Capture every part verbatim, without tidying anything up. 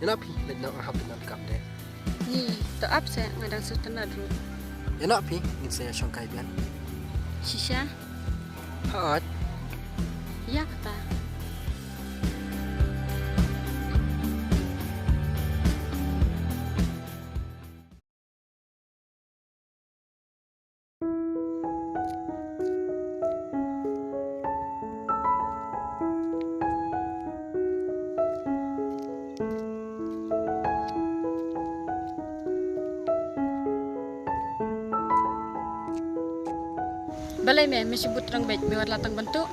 Ïa na phi, leit noh, nga hap leit noh kap de. Ni, to ap se, nga dang sngewtynnat ruh. Ïa na phi, ngin sa ïa shongkai biang. Shisha? Hooid. Ïa kata. Balei me, me shu bud rang beit, me wat la tang ban tuh?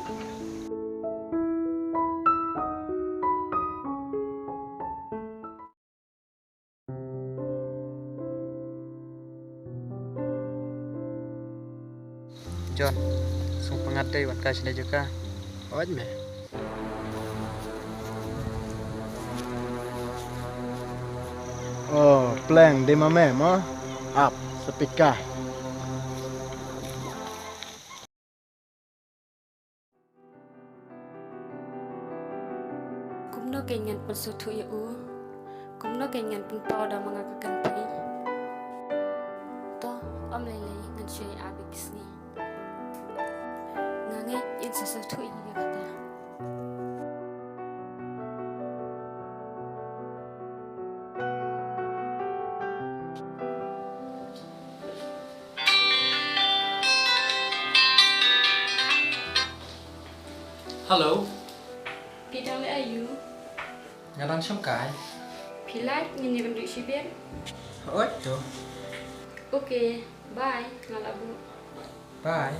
John, sngewpyngngad dei wan kai shane jaka. Hooid me. Oh, pleng dei ma me mo? Ap, sa peit kai. Kumno kein ngan pynsngewthuh ïa u? Kumno kein ngan pynpaw da ma nga ka kynthei? To, ym lei lei, ngan shu ïa ap ïa ki sngi. Nga ngeit in sa sngewthuh ïa kata. Hello. Phi dang leh aïu? Nga dang shongkai. Phi lait, ngin ïakynduh shibit. Hooid to. Okay, bye. Nga la buh. Bye.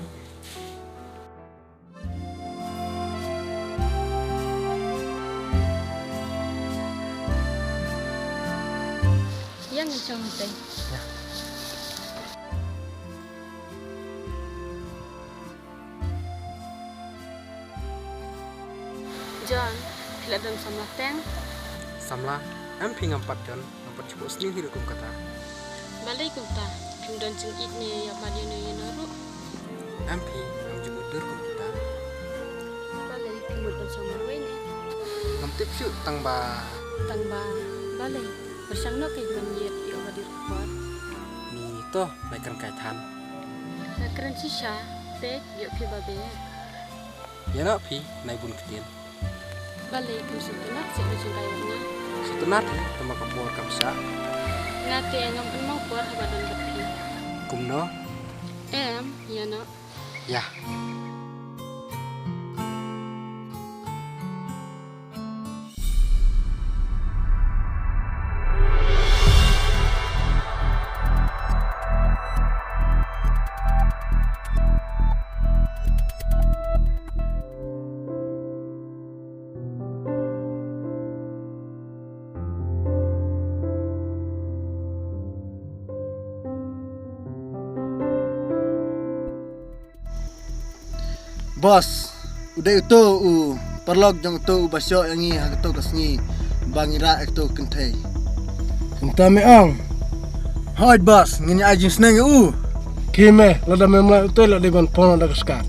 Ïa, ngin shong hangtei. Ïa. John, phi la don samla teng? Samla? Em phi, ngam pat don, ngam pat ju buh sniew hi ruh kum kata. Balei kumta? Phim don jingïeit ne ïa pad ïano ïano ruh? Em phi, ngam ju mutdur kum kata. Balei phim mut ban shong marwei ne? Ngam tip shuh, tang ba. Tang ba balei? Pyrshang noh kein ban ïeit ïa u ba dei ruh por. Ni to, nai kren kai than. Nga kren shisha, te ïoh phi ba beh. Ïa noh phi, nai bun ktien. Balei phim sngewtynnat seh ban shongkai bad nga? Sngewtynnat hi, tangba ka por kam shah. Nga te ngam pynmong por haba don bad phi. Kumno? Em, ïa noh. Ïa. Boss, u dei uto u paralok jong uto uba shoh ïa ngi ha kato ka sngi ba ngi rah ïa kato ka kynthei. Kumta me ong? Hooid boss, ngin ïa ai jingsneng ïa u. Khie me, lada mem lah uto la dei ban pon da ka skat.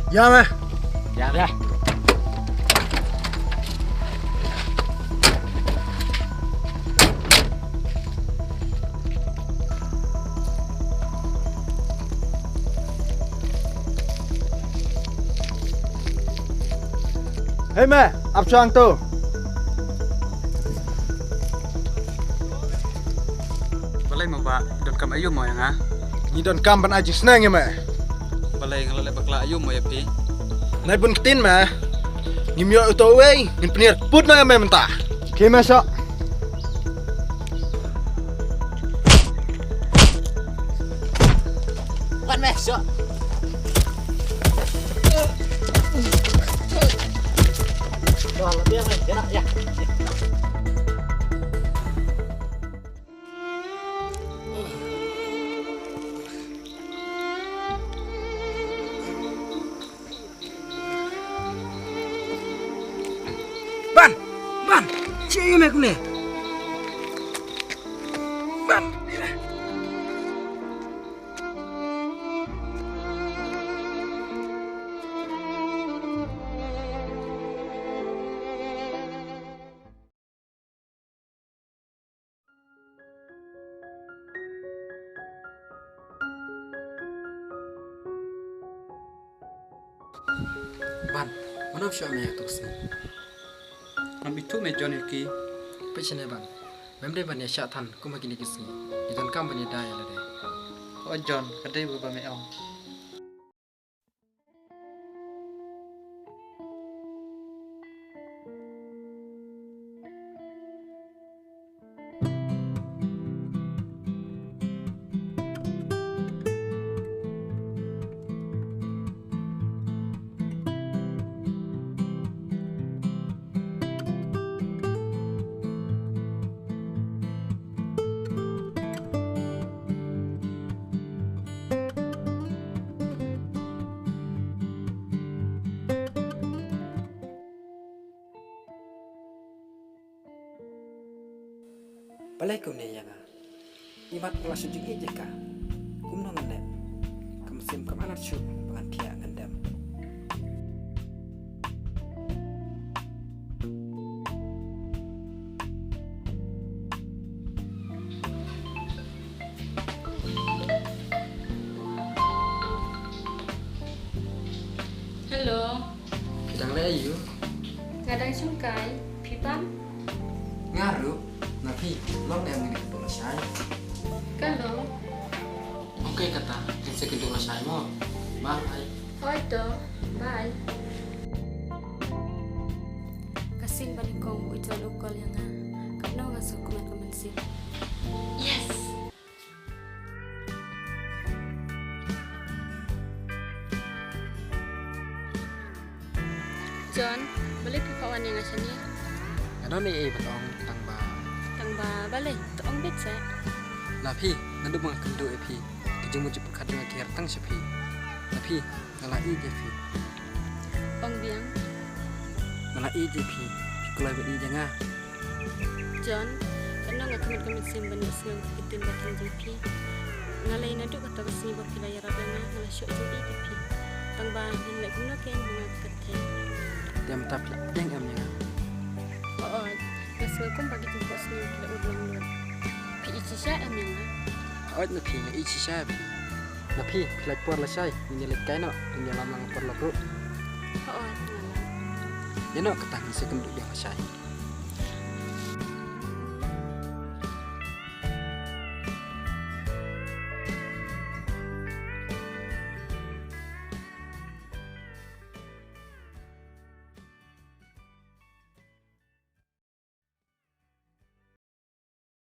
Ïa me. Ïa, ïa. Hei me, ap shong to. Balei mo bah, donkam aïu mo ïa nga? Ngi donkam ban ai jingsneng ïa me. Balei nga la leh bakla aïu mo ïa phi? Nai bun ktien me. Ngim ïoh uto uwei, ngin pynïar put noh ïa me mynta. Khie me shoh. Wan me shoh. Wah, lebih me, ya, ya. Ban! Ban! Che ïa me kumne. Ban! Ban, mano shu ïa me ïa tu sngi? Ngam ithuh me John ïa ki. Peit shane Ban. Mem dei ban ïa shah than kum ha kine ki sngi. Ki donkam ban ïada ïa lade. O John, ka dei ba me ong. Balei kumne ïa nga? Imat nga la shu jingïeit ïa ka. Kumno ngan leh? Ka mynsiem kam ailad shuh ba ngan thiah ngan dem. Hello. Phi dang leh aïu? Nga dang shongkai, phi Ban? Nga ruh, na phi, long dang ngin kynduh lashai. Ka long. Okay kata, ngin sa kynduh lashai mo. Bye. Hooid to, bye. Ka sien ba nyngkong ba u John u call ïa nga. Katno nga sngewkmen ka mynsiem. Yes. John, balei phi kwah wan ïa nga shane? Nga don ei ei ban ong tang ba. Tang ba balei? To ong beit seh. Na phi, naduh ba nga kynduh ïa phi, ki jingmut jingpyrkhat jong nga ki rtang sha phi. Na phi, nga la ïeit ïa phi. Ong biang. Nga la ïeit ïa phi, phi kloi ban ïeit ïa nga. John, katno nga khmih ka mynsiem ban ïohsngew ïa ka ktien ba than jong phi. Nga lei naduh kata ka sngi ba phi la ïarap ïa nga, nga la shoh jingïeit ïa phi. Tang ba ngin leh kumno kein ba nga ka ktien. Te mynta phi la pdiang em ïa nga? Hooid, nga sngew kumba ki jingphohsniew ki la urlong lut. Phi ïeit shisha em ïa nga? Hooid na phi, nga ïeit shisha ïa phi. Na phi, phi lait por lashai, ngin ïa leit kai noh, ngin ïalam lang paralok ruh. Hooid, nga lam. Ïa noh kata ngin sa kynduh biang lashai.